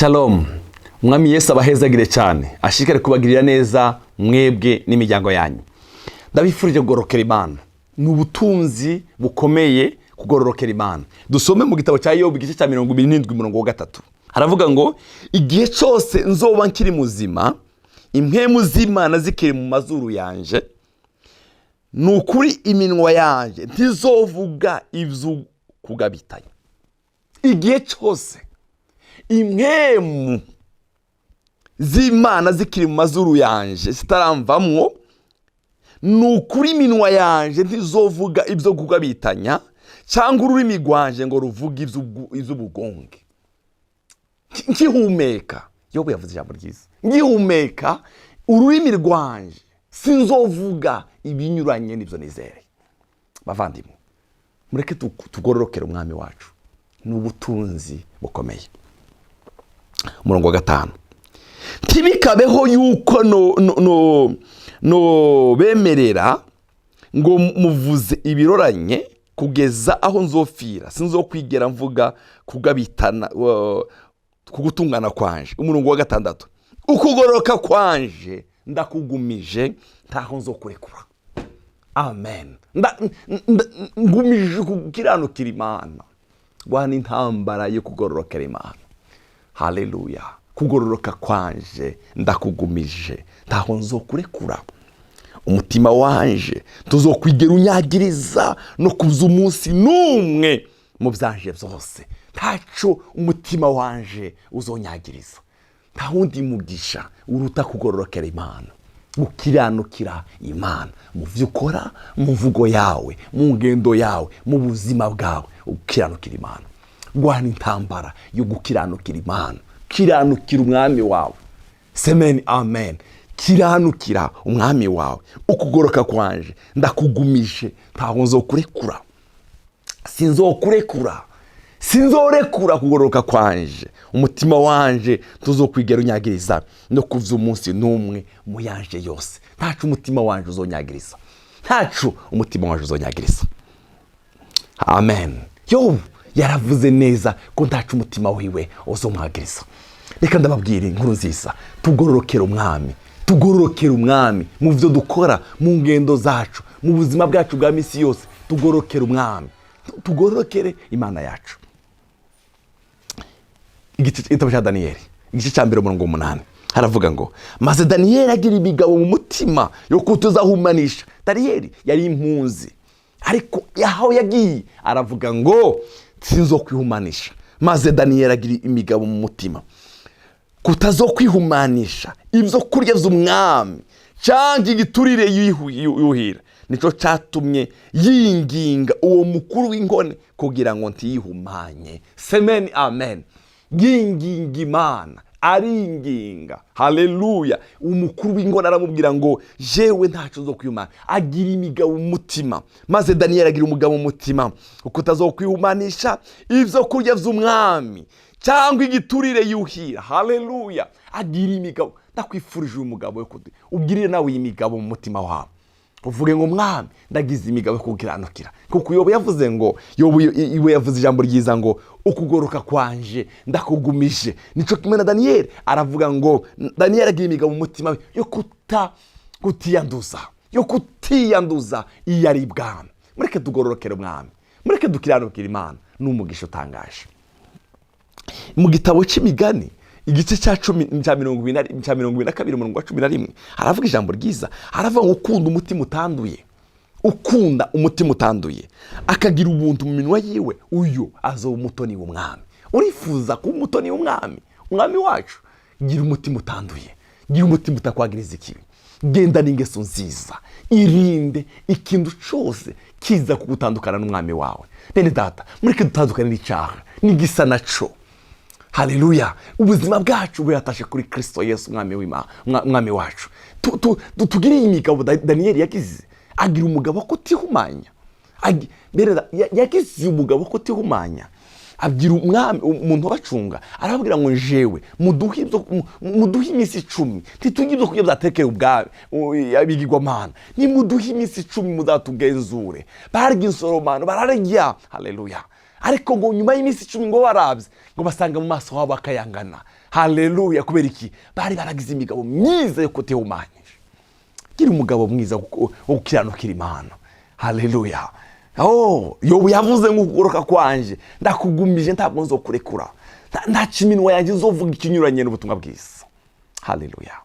Shalom. Umwami Yesu abahezagire cyane, ashishikare kubagirira neza mwebwe n'imiryango yanyu. Ndabifurije kugororokera Imana, ni ubutunzi bukomeye kugororokera Imana. Dusome mu gitabo cya Yobu, igice cya 27, umurongo wa 3. Haravuga ngo: "Igihe cyose nzoba nkiri muzima, impwemu z'Imana zikiri mu mazuru yanje, ni ukuri iminwa yanjye ntizovuga ibyo kugabitanya." Igihe cyose impwemu z'Imana zikiri mu mazuru yanje, zitaramvamwo, ni ukuri iminwa yanje ntizovuga ibyo kugabitanya, cyangwa ururimi rwanje ngo ruvuge iby'ubugonge. Nkihumeka, Yobu yavuze ijambo ryiza, nkihumeka, ururimi rwanje sinzovuga ibinyuranye n'ibyo nizereye. Bavandimwe, mureke tugororokere umwami wacu, ni ubutunzi bukomeye. Umurongo wa 5: "Ntibikabeho yuko no bemerera ngo muvuze ibiroranye kugeza aho nzopfira, sinzokwigera mvuga kugabitana kugutungana kwanje." Umurongo wa 6: "Ukugororoka kwanje ndakugumije, ntaho nzokurekura." Amen. Ngumije gukiranukira Imana. Rwana intambara yo kugororokera Imana. Haleluya. "Kugororoka kwanje ndakugumije, ntaho nzokurekura. Umutima wanje tuzokwigera unyagiriza no kuza umunsi n'umwe mu byanje byose. Ntaco umutima wanje uzonyagiriza." Nta wundi mugisha uruta kugororokera Imana, gukiranukira Imana mu byo ukora, mu mvugo yawe, mu ngendo yawe, mu buzima bwawe, ukiranukira Imana. Rwana intambara yo gukiranukira Imana, kiranukira umwami wawe. Semeni amen. Kiranukira umwami wawe. "Ukugoroka kwanje ndakugumije, ntabwo nzokurekura, sinzokurekura, sinzorekura kugororoka kwanje. Umutima wanje tuzokwigera unyagiriza no kuva umunsi n'umwe mu yanje yose." Ntacu umutima wanje uzonyagiriza, ntacu umutima wanje uzonyagiriza. Amen. Yobu yaravuze neza ko ntacu umutima wiwe uzomwagiriza. Reka ndababwira inkuru nziza: tugororokere umwami, tugororokere umwami mu byo dukora, mu ngendo zacu, mu buzima bwacu bwa minsi yose. Tugororokere umwami, tugororokere Imana yacu. Igitabo cya Daniyeli, igice cya 1, umurongo 8, haravuga ngo: "Maze Daniyeli agira imigabo mu mutima yo kutuzahumanisha." Daniyeli yari impunzi, ariko aho yagiye aravuga ngo: "Sinzokwihumanisha." "Maze Daniyeli agira imigabo mu mutima kutazokwihumanisha ibyo kurya by'umwami cyangwa igiturire yuhira. Nicyo cyatumye yinginga uwo mukuru w'inkone kugira ngo ntiyihumanye." Semeni amen. Yinginga Imana, aringinga, haleluya. Umukuru w'inkone aramubwira ngo: "Jewe ntaco zo kwihumana." Agira imigabo mu mutima. "Maze Daniyeli agira umugabo mu mutima kutazokwihumanisha ibyo kurya by'umwami cyangwa igiturire yuhira. Haleluya. Agira imigabo. Ndakwifurije uyu mugabo yo ugirire nawe iyi migabo mu mutima wawe, uvuge ngo: "Mwami, ndagize imigabo yo kukiranukira." Kuko Yobu yavuze ngo, Yobu iwe yavuze ijambo ryiza ngo: "Ukugoroka kwanje ndakugumije." Nico kimwe na Daniyeli, aravuga ngo Daniyeli agira imigabo mu mutima we yo kutiyanduza, yo kutiyanduza iyo ari ibwami. Mureke tugororokere umwami, mureke dukiranukire Imana, ni umugisha utangaje. Mu gitabo cy'Imigani, igice cya 10, cya 20 cya 22, umurongo wa 11, haravuga ijambo ryiza. Haravuga ngo: "Ukunda umutima utanduye, ukunda umutima utanduye, akagira ubuntu mu minwa yiwe, uyu azoba umutoni w'umwami." Urifuza kuba umutoni w'umwami, umwami wacu? Gira umutima utanduye, gira umutima utakwagiriza ikibi, genda n'ingeso nziza, irinde ikintu cyose kiza kugutandukana n'umwami wawe. Bene data, mureke dutandukane n'icyaha n'igisa naco. Haleluya. Ubuzima bwacu buratashe kuri Kristo Yesu, umwami umwami wacu. Tugire iyi migabo Daniyeli yagize, agira umugabo wo kutihumanya. Bene yagize umugabo wo kutihumanya, abwira umwami, umuntu ubacunga, arababwira ngo: "Njewe muduhe iminsi 10, ntitujye ibyo kurya byatekeye ubwami ibigirwamana, nimuduhe iminsi 10 muzatugenzure." Barya insoromano, bararya. Haleluya. Ariko ngo nyuma y'iminsi 10 ngo barabye, ngo basanga mu maso habo bakayangana. Haleluya! Kubera iki? Bari baragize imigabo myiza yo kutihumanyije. Gira umugabo mwiza wo gukiranukira Imana. Haleluya! Oh, Yobu yavuze ngo ukugoroka kwanje ndakugumije, ntabwo nzokurekura, ntaca iminwa yanjye nzovuga ikinyuranye n'ubutumwa bwiza. Haleluya!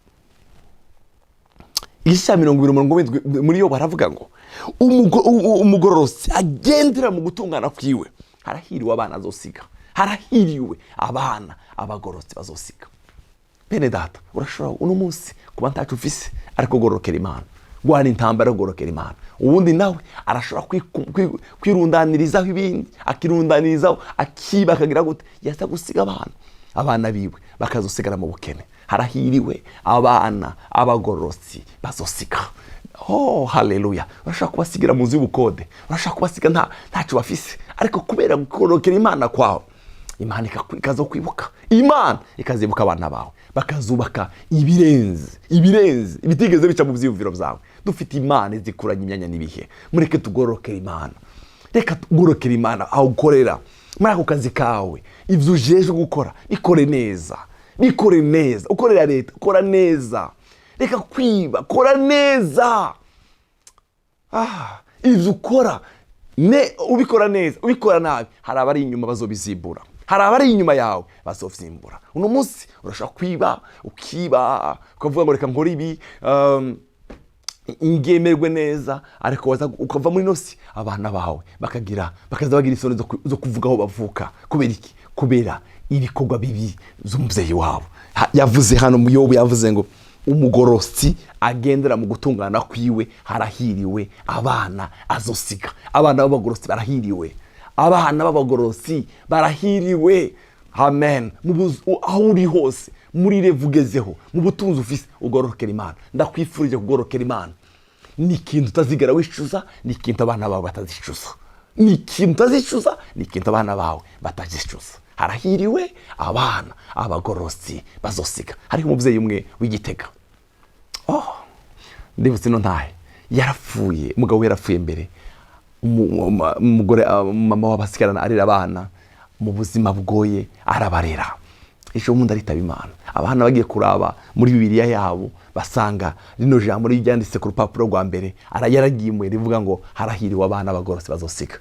Igice cya 20 umurongo w'indwi muri yo baravuga ngo umugororotsi agendera mu gutungana kwiwe, harahiriwe abana azosiga, harahiriwe abana abagororotsi bazosiga. Bene data, urashobora uno munsi kuba ntacu ufise, ariko gororokera Imana, guhana intambara yo kugororokera Imana. Ubundi nawe arashobora kwirundanirizaho ibindi, akirundanirizaho, akiba, akagira gute, yaza gusiga abana, abana biwe bakazosigara mu bukene. Harahiriwe abana abagororotsi bazosiga. Oh, haleluya! Urashobora kubasigira mu nzu y'ubukode, urashobora kubasiga ntacyo bafise, ariko kubera kugororokera Imana kwawe, Imana ikazokwibuka, Imana ikazibuka abana bawe, bakazubaka ibirenze, ibirenze ibitigeze bica mu byiyumviro byawe. Dufite Imana izikuranye imyanya n'ibihe. Mureke tugororokere Imana, reka tugororokere Imana aho ukorera, muri ako kazi kawe, ibyo ujejwe gukora bikore neza, bikore neza. Ukorera leta, kora neza, reka kwiba, kora neza. Ibyo ukora ne ubikora neza, ubikora nabi, hari abari inyuma bazobizibura, hari abari inyuma yawe bazovyimbura. Uno munsi urashobora kwiba, ukiba, ukavuga ngo reka nkore ibi, ngemerwe neza, ariko waza ukava muri nosi, abana bawe bakaza bagira isoni zo kuvuga aho bavuka. Kubera iki? Kubera ibikorwa bibi z'umubyeyi wabo. Yavuze hano mu Yobu, yavuze ngo umugororotsi agendera mu gutungana kwiwe, harahiriwe abana azosiga. Abana b'abagororotsi barahiriwe, abana b'abagororotsi barahiriwe. Amen. Aho uri hose, muri level ugezeho, mu butunzi ufise, ugororokera Imana. Ndakwifurije kugororokera Imana. Ni ikintu utazigera wicuza, ni ikintu abana bawe batazicuza, ni ikintu utazicuza, ni ikintu abana bawe batazicuza. Harahiriwe abana abagororotsi bazosiga. Hariho umubyeyi umwe w'Igitega. Oh, ndibutse ino ntahe. Yarapfuye, umugabo we yarapfuye mbere. Umugore, mama w'abasigarana arera abana mu buzima bugoye, arabarera. Ejo bundi aritaba Imana. Abana bagiye kuraba muri Bibiliya yabo, basanga rino jambo ryanditse ku rupapuro rwa mbere, yaragimuye, rivuga ngo harahiriwe abana abagororotsi bazosiga.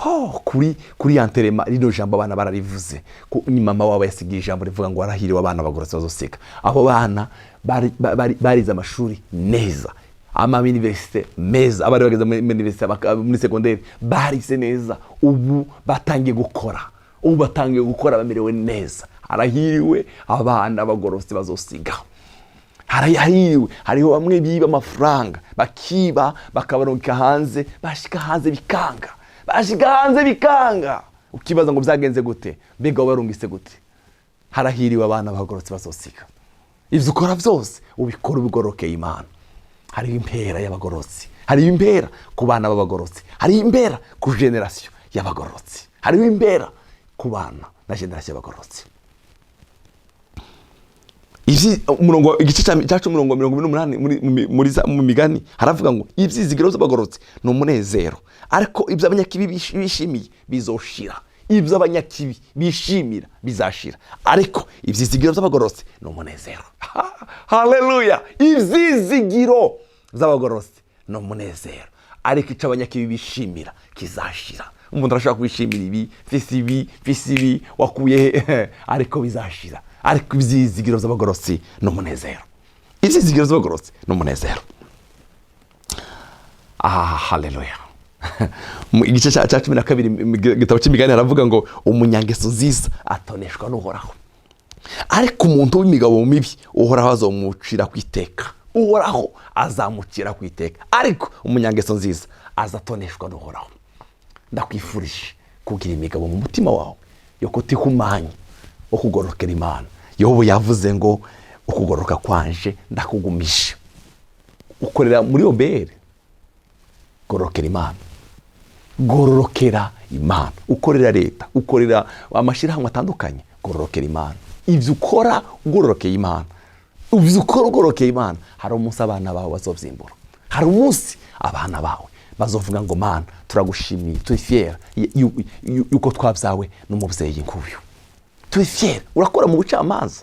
Oh, kuri enterrement rino jambo abana bararivuze. Ni mama wabo yasigiye ijambo rivuga ngo harahiriwe abana abagororotsi bazosiga. Abo bana barize amashuri neza, ama université meza. Abari bageze muri université, muri secondaire, barize neza. Ubu batangiye gukora, ubu batangiye gukora, bamerewe neza. Harahiriwe abana abagororotsi bazosiga. Harahiriwe. Hariho bamwe biba amafaranga, bakiba, bakabaronka hanze, bashika hanze bikanga, bashika hanze bikanga, ukibaza ngo byagenze gute? Mbega wabarungise gute? Harahiriwe abana bagororotsi bazosiga. Ibyo ukora byose ubikora ubigororokeye Imana. Hariho impera y'abagororotsi, hariho impera ku bana b'abagororotsi, hariho impera ku génération y'abagororotsi, hariho impera ku bana na génération y'abagororotsi. Umurongo, igice cya 10 umurongo wa 28 mu Migani haravuga ngo ibyizigiro by'abagororotsi ni umunezero, ariko ibyo abanyakibi bishimiye bizoshira. Ibyo abanyakibi bishimira bizashira, ariko ibyizigiro by'abagororotsi ni umunezero. Haleluya! Ibyizigiro by'abagororotsi ni umunezero, ariko icyo abanyakibi bishimira kizashira. Umuntu arashobora kwishimira ibi, mfise ibi, mfise ibi, wakuye he, ariko bizashira. Ariko ibyizigiro by'abagororotsi ni umunezero, ibyizigiro by'abagororotsi ni umunezero. Ah, haleluya! Mu igice cya 12 mu gitabo cy'Imigani haravuga ngo umunyangeso nziza atoneshwa n'Uhoraho, ariko umuntu w'imigabo mibi Uhoraho azomucira ku iteka. Uhoraho azamucira ku iteka, ariko umunyangeso nziza azatoneshwa n'Uhoraho. Ndakwifurije kugira imigabo mu mutima wawe yo kutihumanya, wo kugororokera Imana. Yobu yavuze ngo ukugororoka kwanje ndakugumisha. Ukorera muri OBR, gororokera Imana, gororokera Imana. Ukorera leta, ukorera amashyirahamwe atandukanye, gororokera Imana. Ibyo ukora ugororokeye Imana, ibyo ukora ugororokeye Imana, hari umunsi abana bawe bazobyimbura, hari umunsi abana bawe. Bazovuga ngo: "Mana, turagushimiye, turi fiers yuko twabyawe n'umubyeyi nk'uyu." Turi fiers. Urakora mu bucamanza,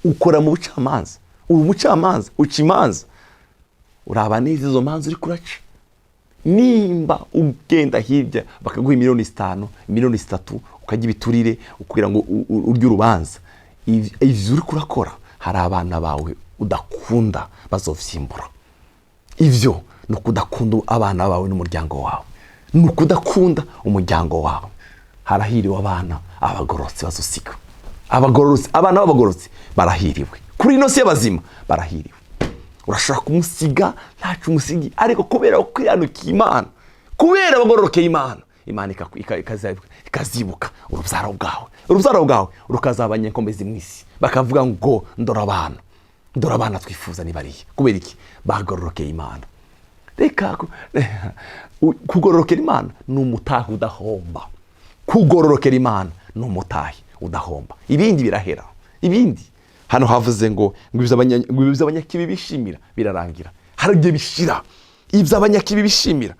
ukora mu bucamanza, uri umucamanza, uca imanza. Uraba neza izo manza uri kuraca. Nimba ugenda hirya bakaguha miliyoni 5, miliyoni 3, ukajya ibiturire kugira ngo urye urubanza, ivyo uri kurakora, hari abana bawe udakunda bazovyimbura. Ivyo ni ukudakunda abana bawe n'umuryango wawe, ni ukudakunda umuryango wawe. Harahiriwe abana abagororotsi bazosiga. Abagororotsi, abana b'abagororotsi barahiriwe kuri ino si y'abazima, barahiriwe. Urashobora kumusiga ntacu umusigi, ariko kubera kwiranukiye Imana, kubera bagororokeye Imana, Imana ikazibuka urubyaro bwawe, urubyaro bwawe rukazaba nyenkomezi mu isi, bakavuga ngo: "Ndora abana, ndora abana twifuza ni bariya." Kubera iki? Bagororokeye Imana. Reka kugororokera Imana ni umutahe udahomba. Kugororokera Imana ni umutahe udahomba. Ibindi birahera. Ibindi hano havuze ngo ibyo abanyakibi bishimira birarangira. Hari igihe bishira ibyo abanyakibi bishimira.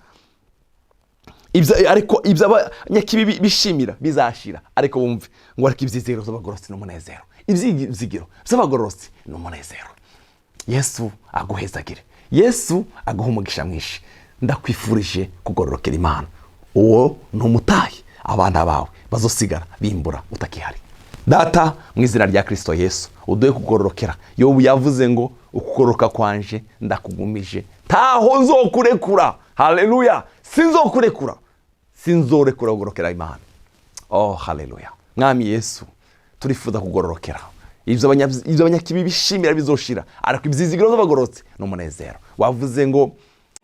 Ariko ibyo abanyakibi bishimira bizashira. Ariko bumve ngo: "Ariko ibyizigiro by'abagororotsi ni umunezero." Ibyizigiro by'abagororotsi ni umunezero. Yesu aguhezagire, Yesu aguha umugisha mwinshi. Ndakwifurije kugororokera Imana. Uwo ni umutahe abana bawe bazosigara bimbura utakihari. Data, mu izina rya Kirisito Yesu, uduhe kugororokera. Yobu yavuze ngo: "Ukugororoka kwanje ndakugumije, ntaho nzokurekura." Haleluya! Sinzokurekura, sinzorekura kugororokera Imana. Oh, haleluya! Mwami Yesu, turifuza kugororokera. Ibyo abanyakibi bishimira bizoshira, ariko ibyizigiro by'abagororotsi ni umunezero. Wavuze ngo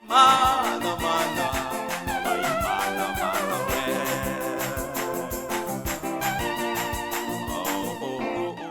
Ma